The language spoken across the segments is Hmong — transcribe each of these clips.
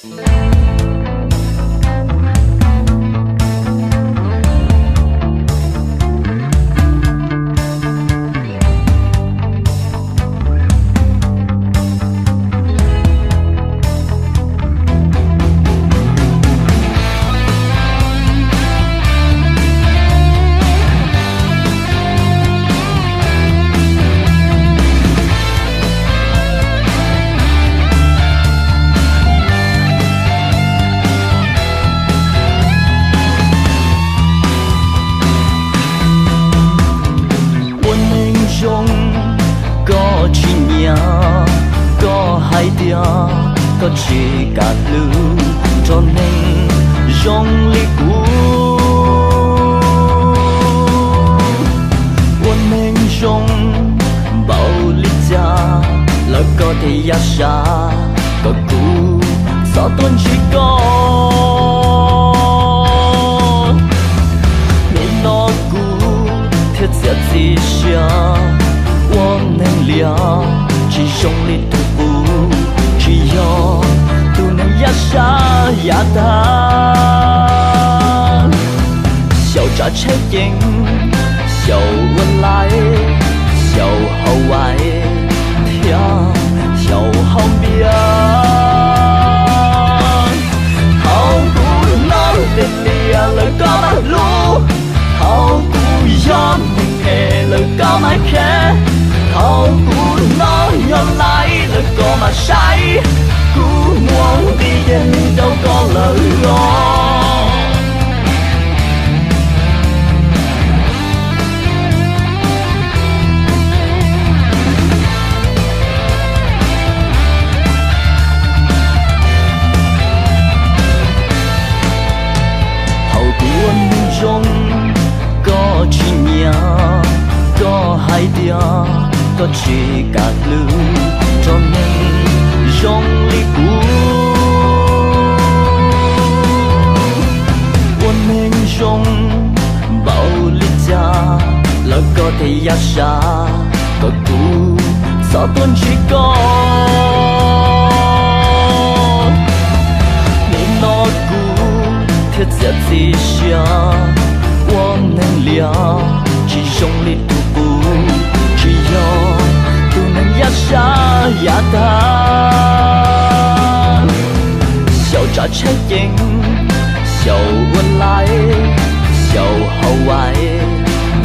Ua neeg zoo, koj tsis nyiam, koj hais tias koj tsis kam hlub nrog neeg zoo li kuv. Ua neeg zoo npaum li cas los koj thiaj yaj sab kom kuv txhob tuaj ntsib koj. Nim no kuv thiaj txiav txim siab ua neeg liam, tsis zoo li tus qub, tsis yog tus neeg yaj sab yav tag. Xyaum tsav tsheb ceev, xyaum ua laib, xyaum haus vais, thiab xyaum haus npias. Thaum kuv hnov tias tias lawm koj mam hlub, thaum kuv yog neeg phem lawm koj mam khev, thaum kuv hnov yog laib lawm koj mam saib, kuv muaj nqi ces lig rau koj lawm os. Thaum kuv ua neeg zoo, koj tsis nyiam, koj hais tias koj tsis kam hlub nrog neeg zoo li kuv. Ua neeg zoo npaum li cas los koj thiaj yaj sab kom kuv txhob tuaj ntsib koj. Nim no kuv thiaj txiav txim siab ua neeg liam, tsis zoo li tus qub, tsis yog tus neeg yaj sab yav tag. Xyaum tsav tsheb ceev, xyaum ua laib, xyaum haus vais,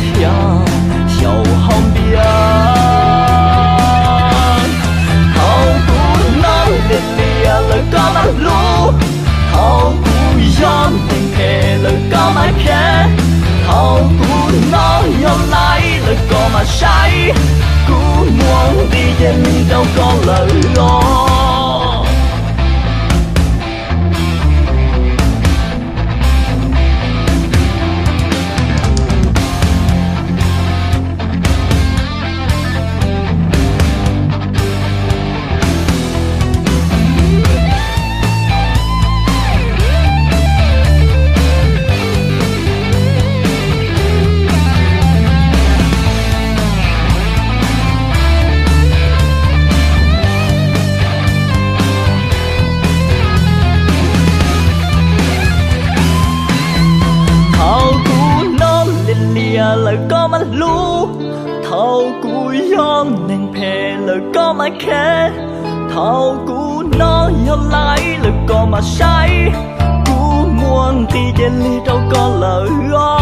thiab xyaum haus npias. Thaum kuv hnov tias tias lawm koj mam hlub, thaum kuv yog neeg phem lawm koj mam khev, thaum kuv hnov yog laib lawm koj mam saib, kuv muaj nqi ces lig rau koj lawm os. Thaum kuv hnov tias tias lawm koj mam hlub, thaum kuv yog neeg phem lawm koj mam khev, thaum kuv hnov yog laib lawm koj mam saib, kuv muaj nqi ces lig rau koj lawm os.